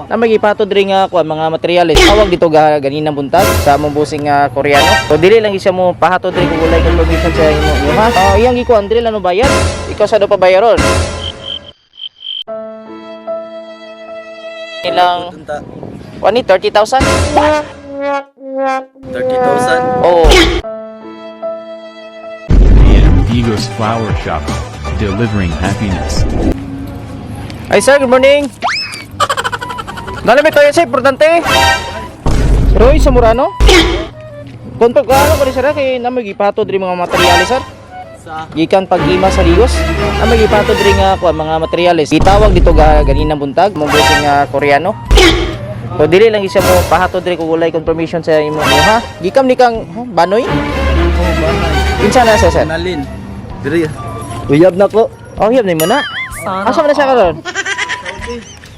Na may gipato diri nga kuan mga materyales. Tawag dito ga ganinang buntag sa among busing nga Koreano. So dili lang siya mo pahatod diri kung walay confirmation sa imo ha. Iyang gikuan diri lang no bayad. Ikaw sa do pa bayaron. Ilang Tunta. kuan ni 30,000? 30,000. Oo. AM Digos Flower Shop, delivering happiness. Ay sir, good morning. Nalami tayo sir, importante. Roy Samurano. Kontak ka ano ko rin sir kay na may gipato diri mga materyales, sir. Sa Gikan pag-ima sa Ligos. Na may gipato diri nga kuan mga materyales. Gitawag dito ga ganinang buntag, mo busing nga Koreano. So dili lang siya mo pahatod diri kung walay confirmation sa imo ha. Gikam ni kang huh, Banoy? Oh, banay. Kinsa na siya, sir? Nalin. Diri. Uyab na ko. Oh, yun na mo na. Asa man na siya karon?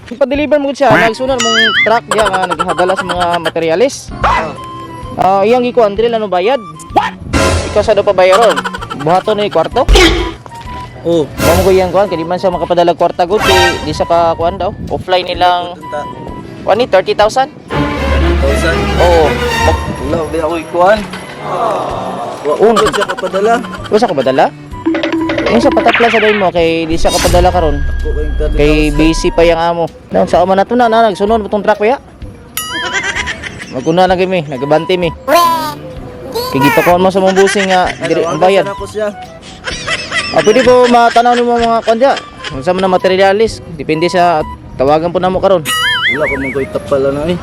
Pa-deliver mo gud siya, nagsunan mong truck diya nga naghadala sa mga materyales. Ah, iyang gikuan diri lang no bayad. Ikaw sa do pa bayaron. Buhaton ni kwarto. Oh. Mo ko iyang kuan kay di man siya makapadala og kwarta gud kay di siya ka kuan daw. Offline nilang Tunta. kuan ni 30,000. 30,000. Oo. Wala ba ako ikuan? Wa Un. ko siya kapadala. Usa ka badala? Yung sa patapla sa mo kay di siya kapadala karon. Ako kayong 30,000. Kay busy pa yung amo. Nang sa man nato na na nagsunod mo tong truck kuya. Maguna lang kami, nagabante mi. Kay gipakuan mo sa mong busing nga diri ang bayad. Ako siya. Ah, pwede po matanaw nimo mga kuan diya. Unsa man ang materialis, depende sa tawagan po namo karon. Wala ko man ko'y tapala na eh.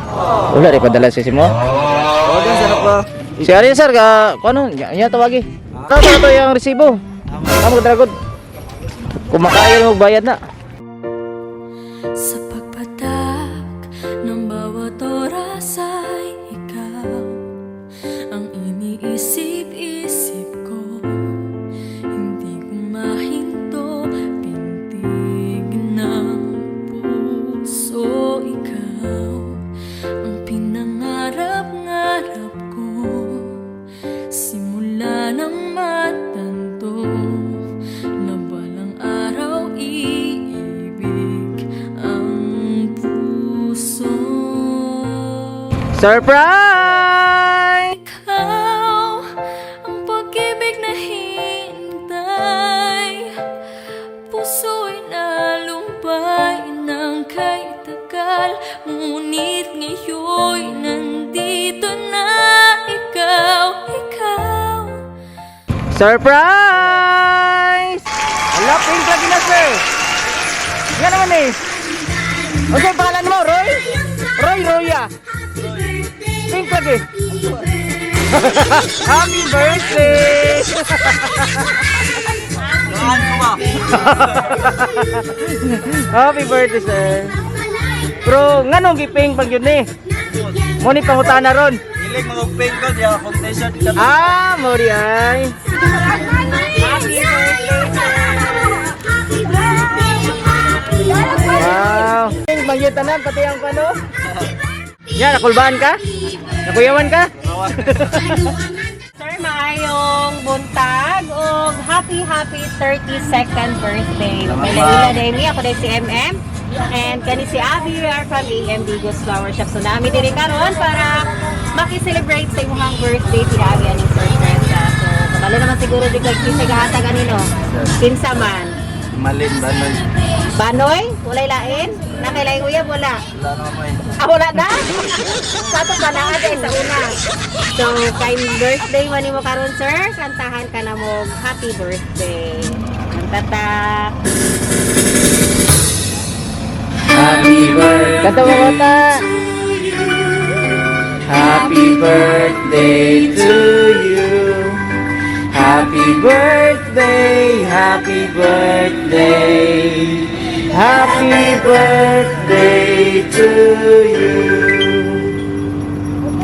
Wala rin padala sa simo. Tawagan sana pa. Si Ari sir ka kuno nya tawagi. Tama to yung resibo. Tama ka dragod. Kung makaya mo bayad na. Sa pagpatak ng bawat oras ay ikaw ang iniisip-isip ko. Hindi ko mahinto, pintig ng puso. Ikaw ang pinangarap-ngarap ko simula ng matanto na balang araw iibig ang puso. Surprise! Ikaw ang pag-ibig na hintay. Puso'y nalumbay ng kay tagal, ngunit ngayon'y nandito na ikaw, ikaw. Surprise! Ala, pink lagi na, sir. Nga naman eh. Ano yung pangalan mo, Roy? Roy Roya. Pink lagi. Happy birthday! Happy birthday, sir. Pero nganong giping pag yun eh? Mo ni pangutana ron. Ilig mga pink ko diya akong t-shirt ka. Ah, mo di ay. Wow. Pink pag yun tanan, pati ang pano. Yan, nakulbaan ka? Nakuyawan ka? Sir, maayong buntag og happy happy 32nd birthday. Salamat. May laila day mi ako day si MM and kani si Abby. We are from AM Digos Flower Shop. So nami diri karon para maki-celebrate sa imong birthday si Abby aning sorpresa. So kabalo naman siguro di kay kinsa gahatag anino. Kinsa man. Malin banoy. Banoy, walay lain? Nakailay uyab wala. Wala na mo eh. Ah, wala na? Sa ato pa na sa una. So, kay birthday man nimo karon, sir, kantahan ka na mo happy birthday. Kanta ta. Happy birthday. Kanta mo kanta. Happy birthday to you. Happy birthday, happy birthday. Happy birthday to you.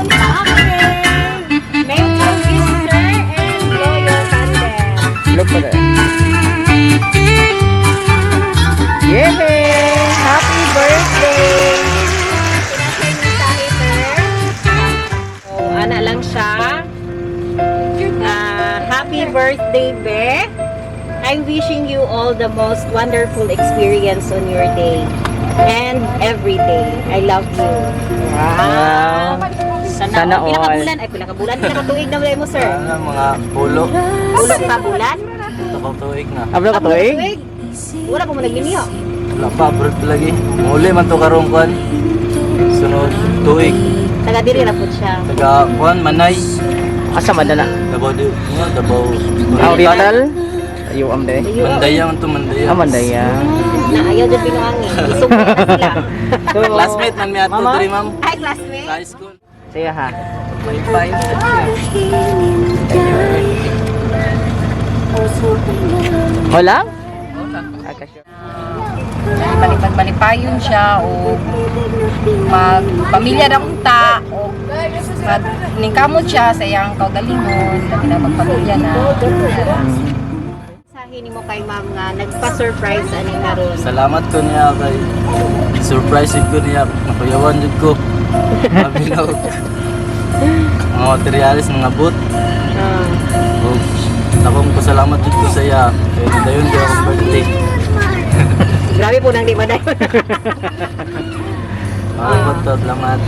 Okay. May kiss, sir, and blow your candle. Look pa tayo. Yay! Happy birthday! Pinasay mensahe, sir. So, ana lang siya. Ah, happy birthday, Be. I'm wishing you all the most wonderful experience on your day. And every day. I love you. Wow. Sana, Sana all. Pila ka all. bulan? Ay, pila ka bulan. Pila ka tuig na wala mo, sir? Ano, mga pulo. Ulo ka bulan? Takang tuig na. Ablo ka tuig? Tuig? Wala pa mo nagminyo. Wala pa, abroad pa lagi. Muli man to karong kuan. Sunod tuig. Taga diri ra pud siya. Taga kuan Manay. Asa man na? Davao di, nga, Davao. Ah, Oriental? Ayo am de. Mandaya man to, Mandaya. Ah, Mandaya. Na ayaw jud pinuangin. Isugpo na sila. So, Classmate man mi ato Mama? diri, ma'am. Ay, classmate. Sa high school. Sige ha. Bye. Wala? Ah, kasyo. Malipad-malipayon siya o magpamilya na unta o mag ningkamot siya sa iyang kaugalingon, labi na magpamilya na. Sahin nimo kay ma'am nga nagpa-surprise ani karon. Salamat ko niya kay surprise jud ko niya, nakuyawan jud ko. Sabi na og mga materialis, mga boot. Og akong pasalamat jud ko sa iya kay dayon jud akong birthday. Grabe po nang di madayon. Salamat to, salamat.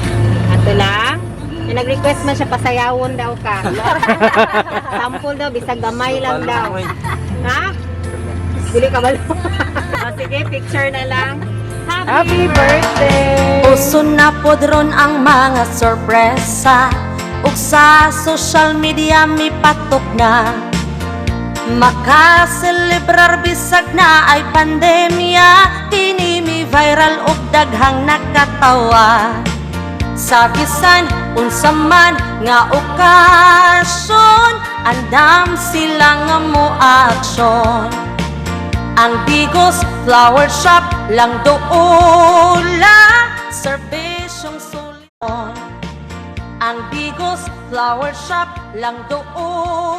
Ato lang. Na nag-request man siya pasayawon daw ka. Sample daw bisag gamay lang daw. Ha? Dili ka balo. Oh, sige, picture na lang. Happy birthday! Uso na pod ron ang mga sorpresa ug sa social media mipatok na. Makaselebrar bisag na ay pandemya. Kini mi viral ug daghang nakatawa. Sa bisan unsa man nga okasyon, andam sila nga mo aksyon. Ang Digos Flower Shop lang doula, serbisyong suliton. Ang Digos Flower Shop lang doula.